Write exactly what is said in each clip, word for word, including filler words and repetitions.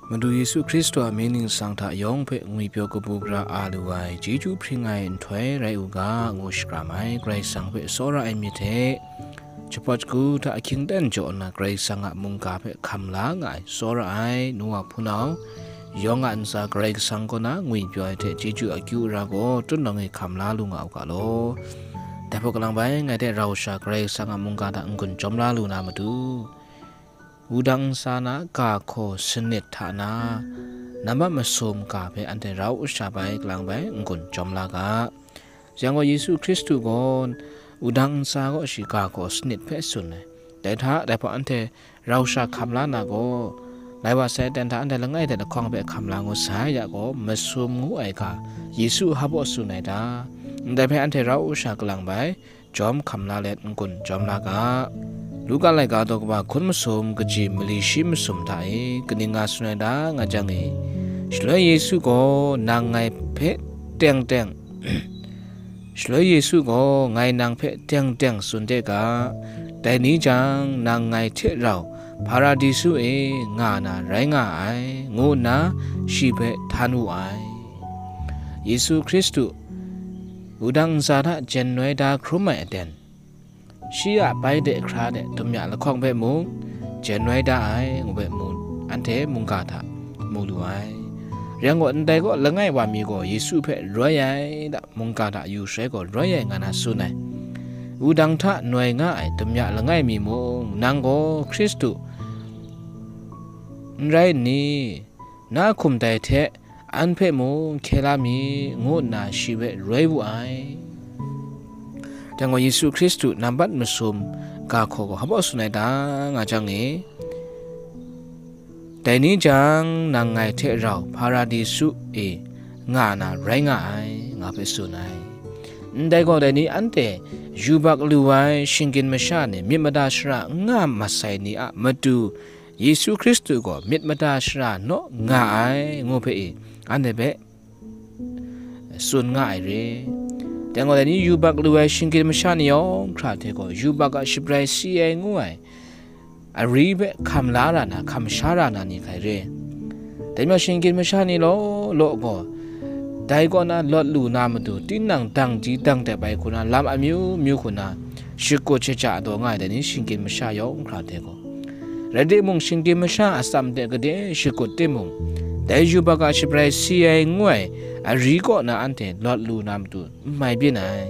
Madu Yesu Hkristu a mying ningsang hta yawng hpe ngwipyaw kabu gara a lu ai chyeju hpring ai nhtoi rai u ga, ngu shakram ai. Karai Kasang hpe tsawra ai myit hte jahpawt shagu hta ahkying aten jaw nna, Karai Kasang a mungga hpe hkam la nga ai tsawra ai nu wa hpunau yawng a ntsa, Karai Kasang kaw na ngwipyaw ai hte chyeju akyu ara gaw, tun nawng e hkam la lu nga u ga law. Dai hpaw kalang bai, ngai hte rau sha Karai Kasang a mungga hta n-gun jawm la lu na matu, wudang ntsa na ga hkaw sanit hta na, nambat masum ga hpe anhte rau sha bai kalang bai n-gun jawm la ga. Yang gaw, Yesu Hkristu gaw wudang ntsa gaw shi ga hkaw sanit hpe tsun ai. Dai hta, dai hpaw anhte rau sha hkam la na gaw, lai wa sai aten hta anhte langai hte lahkawng hpe hkam la ngut sai ya gaw, masum ngu ai ga Yesu hpa baw tsun ai ta? Ndai hpe anhte rau sha kalang bai, jawm hkam la let n-gun jawm la ga. Luka laika daw kaba hkun masum, kaji mali shi masum hta e kaning nga tsun ai ta nga jang e, shaloi Yesu gaw nang ngai hpe teng teng, shaloi Yesu gaw ngai nang hpe teng teng tsun de ga, dai ni jang nang ngai hte rau Hparadisu e nga na rai nga ai, ngu nna shi hpe htan wu ai. Yesu Hkristu wudang ntsa hta jen noi da hkrum ai aten, shi a bai de hkra de dum ya lahkawng hpe mung jen noi da ai, ngu hpe mu, anhte mungga hta mu lu ai. Rai yang gaw, ndai gaw langai wa mi gaw Yesu hpe roi ai da, mungga hta yu shaloi gaw roi ai nga na tsun ai. Wudang hta noi nga ai dum ya langai mi mung, nang gaw Hkristu n rai nni? Na hkum dai hte an hpe mung hkye la mi, ngu nna shi hpe roi wu ai. Dai gaw, Yesu Hkristu nambat masum ga hkaw gaw hpa baw tsun ai ta nga jang e, dai ni jang nang ngai hte rau Hparadisu e nga na rai nga ai, nga hpe tsun ai. Ndai gaw, dai ni anhte yubak lu ai shinggyim masha ni myit mada shara n nga masai ni a matu, Yesu Hkristu gaw myit mada shara naw nga ai, ngu hpe e, anhte hpe tsun nga ai re. Dai gaw, dai ni yubak lu ai shinggyim masha ni yawng hkra hte gaw, yubak a shabrai si ai ngu ai ari hpe hkam la ra na, hkam sha ra na ni hkai re. Dai majaw, shinggyim masha ni law law gaw, dai kaw na lawt lu na matu, tinang dang di dang dep ai hku na, lam amyu myu hku na, shakut shaja taw nga ai, dai ni shinggyim masha yawng hkra hte gaw. Rai timung, shinggyim masha atsam de gade shakut timung, dai yubak a shabrai si ai ngu ai ari kaw na anhte lawt lu na matu n mai byin ai.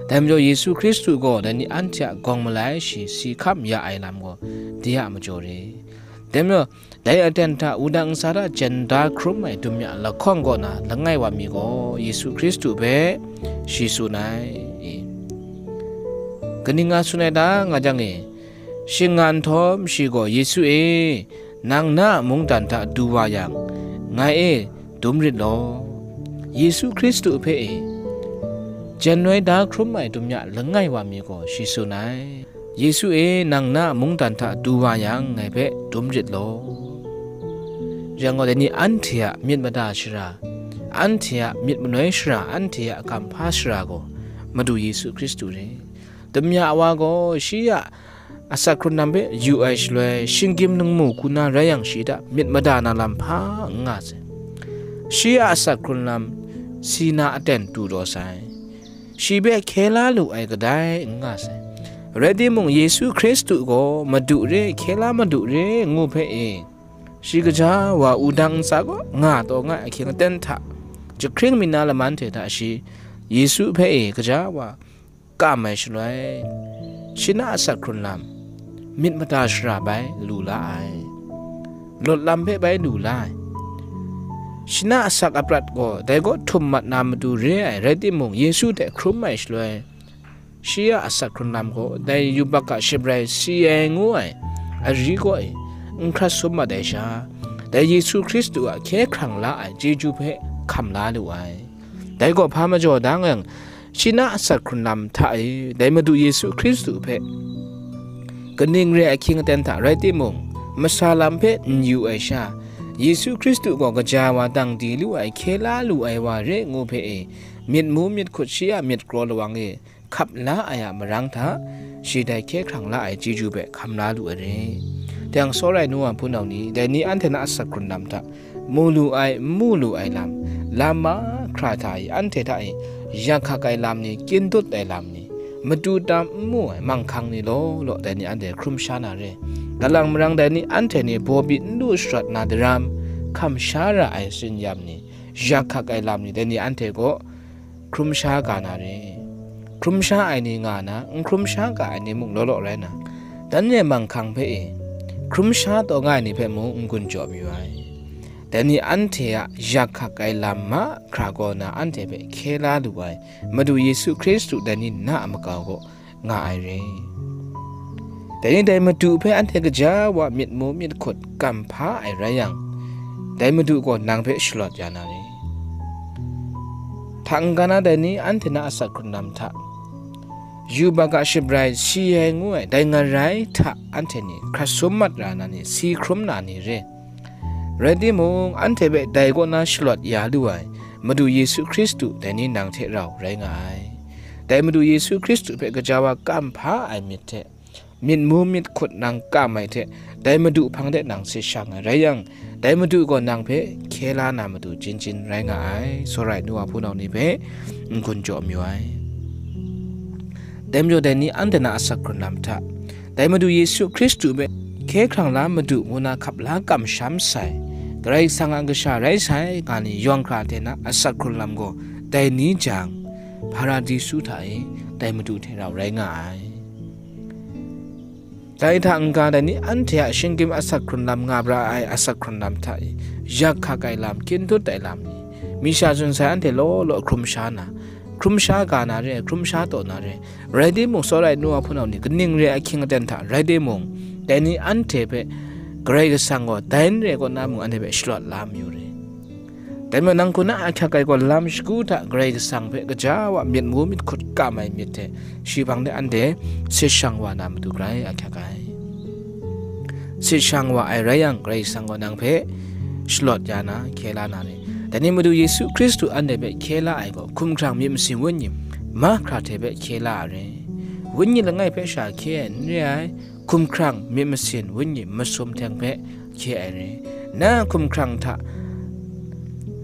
Dai majaw, Yesu Hkristu gaw dai ni anhte a gawng malai shi si hkam ya ai lam gaw de a majaw re. Dai majaw, dai aten hta wudang ntsa hta jen da hkrum ai dum ya lahkawng kaw na langai wa mi gaw Yesu Hkristu hpe shi tsun ai. Kaning nga tsun ai ta nga jang e, shing nga nhtawm shi gaw, Yesu e, nang na a mungdan hta du wa yang, ngai e dum rit law. Yesu Hkristu hpe e jen noi da hkrum ai dum ya langai wa mi gaw shi tsun ai. Yesu e, nang na a mungdan hta du wa yang, ngai hpe dum rit law. Yang gaw, dai ni anhte a myit mada shara, anhte a myit manoi shara, anhte a kamhpa shara gaw Madu Yesu Hkristu re. Dum ya wa gaw shi a asak hkrun lam hpe yu ai shaloi, shinggyim ningmu hku na rai yang, shi hta myit mada na lam hpa n nga sai. Shi a asak hkrun lam si na aten du taw sai. Shi hpe hkye la lu ai kadai n nga sai. Rai timung, Yesu Hkristu gaw Madu re, hkye la Madu re, ngu hpe e, shi gaja wa wudang ntsa kaw nga taw nga ai ahkying aten hta, jahkring mi na laman hte hta shi Yesu hpe e gaja wa kam ai shaloi, shi na asak hkrun lam myit mada shara bai lu la ai, lawt lam hpe bai lu la ai. Shi na asak aprat gaw dai kaw htum mat na matu re ai, rai timung, Yesu hte hkrum ai shaloi, shi a asak hkrun lam gaw dai yubak a shabrai si ai ngu ai ari kaw e n hkrat sum mat ai sha, dai Yesu Hkristu a hkye hkrang la ai chyeju hpe hkam la lu ai. Dai gaw hpa majaw da nga yang, shi na asak hkrun lam hta e dai Madu Yesu Hkristu hpe kaning re ai ahkying aten hta rai timung, masa lam hpe n yu ai sha, Yesu Hkristu gaw kaja wa dang di lu ai, hkye la lu ai wa re ngu hpe e, myit mu myit hkut shi a myit kraw lawang e hkap la ai a marang hta, shi dai hkye hkrang la ai chyeju hpe hkam la lu ai re. Yang sawrai nu wa hpunau ni, dai ni anhte na asak hkrun lam hta, mu lu ai, n mu lu ai lam, lam mahkra hta e, anhte hta e, yak hkak ai lam ni, kyin dut ai lam ni, matu tam n mu ai manghkang ni law law, dai ni anhte hkrum sha na re. Galang marang dai ni anhte ni baw byi n lu sharawt na daram, hkam sha ra ai tsin-yam ni, yak hkak ai lam ni, dai ni anhte gaw hkrum sha ga na re. Hkrum sha ai ni nga na, n hkrum sha ga ai ni mung law law rai na, dan re manghkang hpe e, hkrum sha taw nga ai ni hpe mung n gun jaw mayu ai. Dai ni anhte a yak hkak ai lam mahkra kaw na anhte hpe hkye la lu ai Madu Yesu Hkristu dai ni na a makau gaw nga ai re. Dai ni dai Madu hpe anhte gaja wa myit mu myit hkut kam hpa ai rai yang, dai Madu gaw nang hpe shalawt ya na re. Hta n-ga na dai ni anhte na asak hkrun lam hta, yubak a shabrai si ai ngu ai dai ngarai hta anhte ni hkrat sum mat ra na ni, si hkrum na ni re. Rai timung, anhte hpe dai kaw na shalawt ya lu ai Madu Yesu Hkristu dai ni nang hte rau rai nga ai. Dai Madu Yesu Hkristu hpe gaja wa kam hpa ai myit hte, myit mu myit hkut nang kam ai hte, dai Madu hpang de nang sit shang ai rai yang, dai Madu gaw nang hpe hkye la na matu jin jin rai nga ai, sawrai nu wa hpunau ni hpe n gun jaw mayu ai. Dai majaw dai ni anhte na asak hkrun lam hta, dai Madu Yesu Hkristu hpe hkye hkrang la Madu ngu na hkap la kamsham sai, Karai Kasang a kasha rai sai, nga ni yawng hkra hte na asak hkrun lam gaw, dai ni jang, Hparadisu hta e dai Madu hte rau rai nga ai. Dai hta n-ga dai ni anhte a shinggyim asak hkrun lam nga bra ai asak hkrun lam hta e, yak hkak ai lam, kyin dut ai lam ni, mi sha tsun sai anhte law law hkrum sha na, hkrum sha ga na re, hkrum sha taw na re, rai timung, sawrai nu wa hpunau ni, kaning re ai ahkying aten hta rai timung, dai ni anhte hpe Karai Kasang gaw dai n re kaw na mung anhte hpe shalawt la mayu re. Dai majaw nang hku na ahkyak ai gaw lam shagu hta Karai Kasang hpe gaja wa myit mu myit hkut kam ai myit hte shi hpang de anhte sit shang wa na matu grai ahkyak ai. Sit shang wa ai rai yang, Karai Kasang gaw nang hpe shalawt ya na, hkye la na re. Dai ni Madu Yesu Hkristu anhte hpe hkye la ai gaw, hkumhkrang myit masin wenyi mahkra hte hpe hkye la ai re. Wenyi langai hpe sha hkye ai n re ai, hkumhkrang myit masin wenyi masum hteng hpe hkye ai re. Na hkumhkrang hta,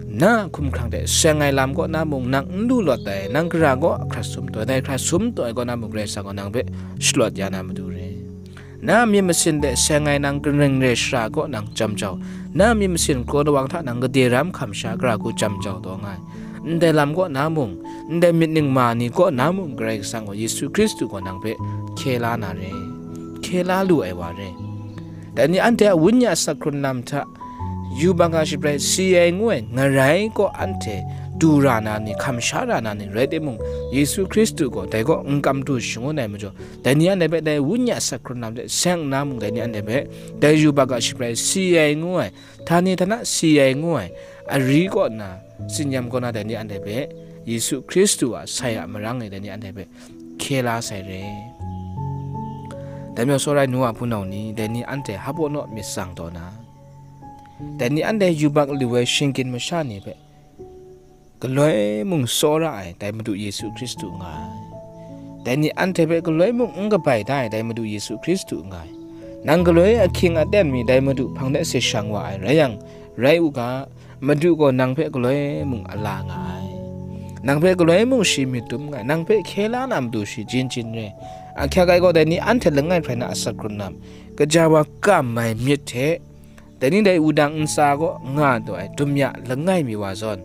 na hkumhkrang hte seng ai lam kaw na mung nang n lu lawt ai, nang gara gaw hkrat sum taw ai, hkrat sum taw ai kaw na mung Karai Kasang gaw nang hpe shalawt ya na matu re. Na myit masin hte seng ai nang kaning re shara kaw nang jam jau, na myit masin kraw lawang hta nang gade ram hkam sha gara hku jam jau taw nga ai. Ndai lam kaw na mung, ndai myit ningma ni kaw na mung, Karai Kasang gaw Yesu Hkristu gaw nang hpe hkye la na re, hkye la lu ai wa re. Dai ni anhte a wenyi asak hkrun lam hta, yubak a shabrai si ai ngu ai ngarai kaw anhte du ra na ni, hkam sha ra na ni rai timung, Yesu Hkristu gaw dai kaw n kam du shangun ai majaw, dai ni anhte hpe dai wenyi asak hkrun lam hte seng nna mung, dai ni anhte hpe dai yubak a shabrai si ai ngu ai, htani htana si ai ngu ai, ari kaw nna, tsin-yam kaw na dai ni anhte hpe, Yesu Hkristu a sai a marang e dai ni anhte hpe hkye la sai re. Dai majaw sawrai nu wa hpunau ni, dai ni anhte hap wa naw myit tsang taw na, dai ni anhte yubak lu ai shinggyim masha ni hpe galoi mung tsawra ai dai Madu Yesu Hkristu nga ai. Dai ni anhte hpe galoi mung n kabai da ai dai Madu Yesu Hkristu nga ai. Nang galoi ahkying aten mi dai Madu hpang de sit shang wa ai rai yang, rai u ga, Madu gaw nang hpe galoi mung a la nga ai. Nang hpe galoi mung shi myit dum nga ai, nang hpe hkye la na matu shi jin jin re. Ahkyak ai gaw dai ni anhte langai hprai na asak hkrun lam, gaja wa kam ai myit hte, dai ni dai wudang ntsa kaw nga taw ai dumya langai mi wa zawn,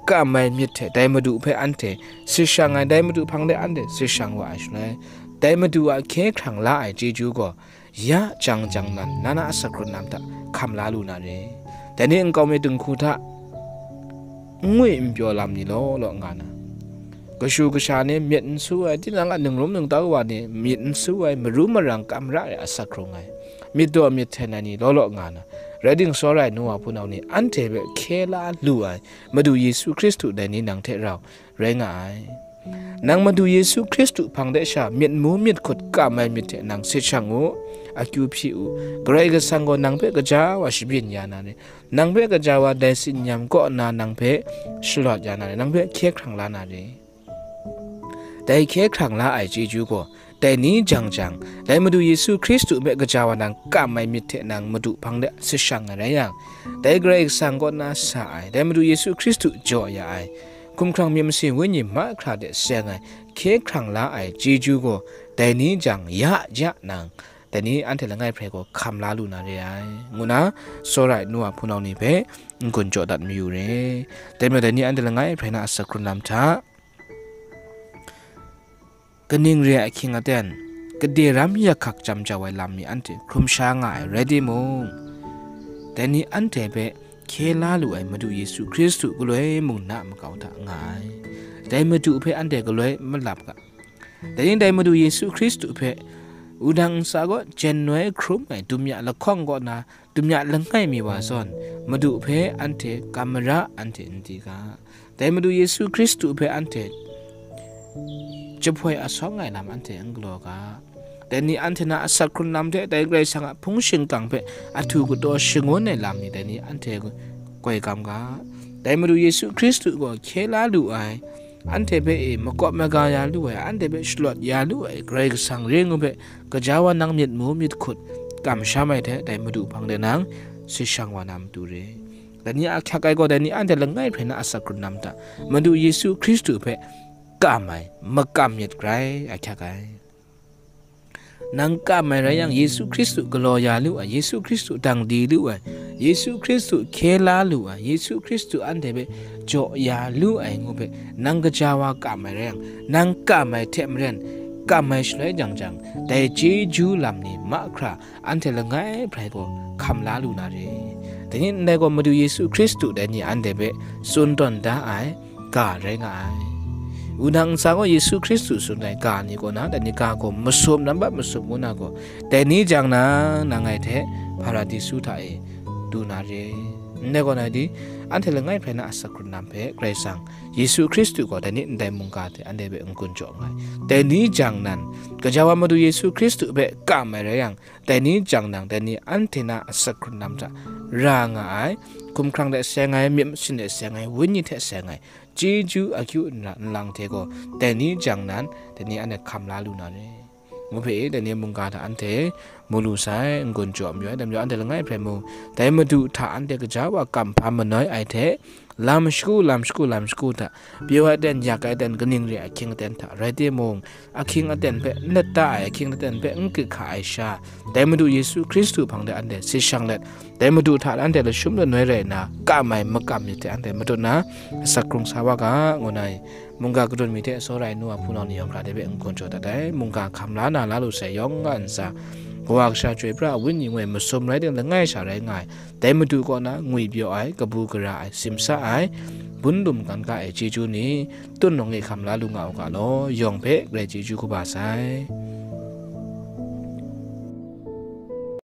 kam ai myit hte dai Madu hpe anhte sit shang ai, dai Madu hpang de anhte sit shang wa ai shaloi, dai Madu a hkye hkrang la ai chyeju gaw, ya jang jang nan na na asak hkrun lam hta hkam la lu na re. Dai ni nkau mi dinghku hta n ngwi n pyaw lam ni law law nga na, kashu kasha ni myit n su ai, tinang a ningrum ningtau wa ni myit n su ai, maru marang kam ra ai asak hkrung ai, myit daw myit hten ai ni law law nga na, rai ding sawrai nu wa hpunau ni anhte hpe hkye la lu ai Madu Yesu Hkristu dai ni nang hte rau rai nga ai. Nang Madu Yesu Hkristu hpang de sha myit mu myit hkut kam ai myit hte nang sit shang u, akyu hpyi u. Karai Kasang gaw nang hpe gaja wa shabyin ya na re, nang hpe gaja wa dai tsin-yam kaw nna nang hpe shalawt ya na re, nang hpe hkye hkrang la na re. Dai hkye hkrang la ai chyeju gaw Dai ni jang jang, dai Madu Yesu Hkristu hpe gaja wa nang kam ai myit hte nang Madu hpang de sashang ai rai yang, dai Karai Kasang kaw na sa ai, dai Madu Yesu Hkristu jaw ya ai, hkumhkrang myit masin wenyi mahkra de seng ai, hkye hkrang la ai chyeju gaw, dai ni jang ya ja nang, dai ni anhte langai hprai gaw hkam la lu na re ai, ngu na, tsawra ai nu wa hpunau ni hpe n-gun jaw dat mayu re. Dai majaw dai ni anhte langai hprai na asak hkrun lam hta, kaning re ai ahkying aten, gade ram yak hkak jam jau ai lam mi anhte hkrum sha nga ai rai timung, dai ni anhte hpe hkye la lu ai Madu Yesu Hkristu galoi mung na makau hta nga ai. Dai Madu hpe anhte galoi malap ga. Dai ning dai Madu Yesu Hkristu hpe wudang ntsa gaw jen noi hkrum ai dumya lahkawng kaw na dumya langai mi wa zawn, Madu hpe anhte kam mara anhte n di ga. Dai Madu Yesu Hkristu hpe anhte jahpoi asawng ai lam anhte n galaw ga. Dai ni anhte na asak hkrun lam hte dai Karai Kasang a hpung shingkang hpe ahtu kataw shangun ai lam ni dai ni anhte koi kam ga. Dai Madu Yesu Hkristu gaw hkye la lu ai, anhte hpe e makawp maga ya lu ai, anhte hpe shalawt ya lu ai Karai Kasang re ngu hpe, gaja wa nang myit mu myit hkut kamsham ai hte dai Madu hpang de nang sashang wa na matu re. Dai ni ahkyak ai gaw, dai ni anhte langai hprai na asak hkrun lam hta, Madu Yesu Hkristu hpe kam ai, makam myit grai ahkyak ai. Nang kam ai rai yang, Yesu Hkristu galaw ya lu ai, Yesu Hkristu dang di lu ai, Yesu Hkristu hkye la lu ai, Yesu Hkristu anhte hpe jaw ya lu ai ngu hpe, nang gaja wa kam ai rai yang, nang kam ai hte maren, kam ai shaloi jang jang, dai chyeju lam ni mahkra anhte langai hprai gaw hkam la lu na re. Dai ni ndai gaw Madu Yesu Hkristu dai ni anhte hpe tsun tawn da ai ga rai nga ai. Wunang ntsa gaw Yesu Hkristu tsun ai ga ni kaw na, dai ni ga gaw masum, nambat masum ngu na gaw, dai ni jang na, nang ngai hte Hparadisu hta e du na re. Ndai kaw na di, anhte langai hprai na asak hkrun lam hpe Karai Kasang Yesu Hkristu gaw dai ni ndai mungga hte anhte hpe n-gun jaw nga ai. Dai ni jang nan, gaja wa Madu Yesu Hkristu hpe kam ai rai yang, dai ni jang nang, dai ni anhte na asak hkrun lam hta ra nga ai, hkumhkrang hte seng ai, myit masin hte seng ai, wenyi hte seng ai, chyeju akyu nra nlang hte gaw, dai ni jang nan, dai ni anhte hkam la lu na re. Ngu hpe, dai ni mungga hta anhte mu lu sai, n-gun jaw mayu ai, dai majaw anhte langai hprai mung, dai Madu hta anhte gaja wa kam hpa manoi ai hte, lam shagu, lam shagu, lam shagu hta, pyaw ai aten, yak ai aten, kaning re ai ahkying aten hta rai timung, ahkying aten hpe n lata ai, ahkying aten hpe n kahka ai sha, dai Madu Yesu Hkristu hpang de anhte sashang let, dai Madu hta anhte lashum lanoi rai nna, kam ai makam myit hte anhte matut na, asak hkrung sa wa ga, ngu na, mungga kadun mi hte tsawra ai nu wa hpunau ni yawng hkra de hpe n-gun jaw dat ai, mungga hkam la na la lu sai yawng a ntsa, Kawa Kasha Chyoi Pra a Wenyi ngu ai masum rai timung, langai sha rai nga ai, dai Madu kaw na ngwi pyaw ai, kabu gara ai, simsa ai, bun lum kan ga ai chyeju ni, tun nawng e hkam la lu nga u ga law, yawng hpe grai chyeju kaba sai.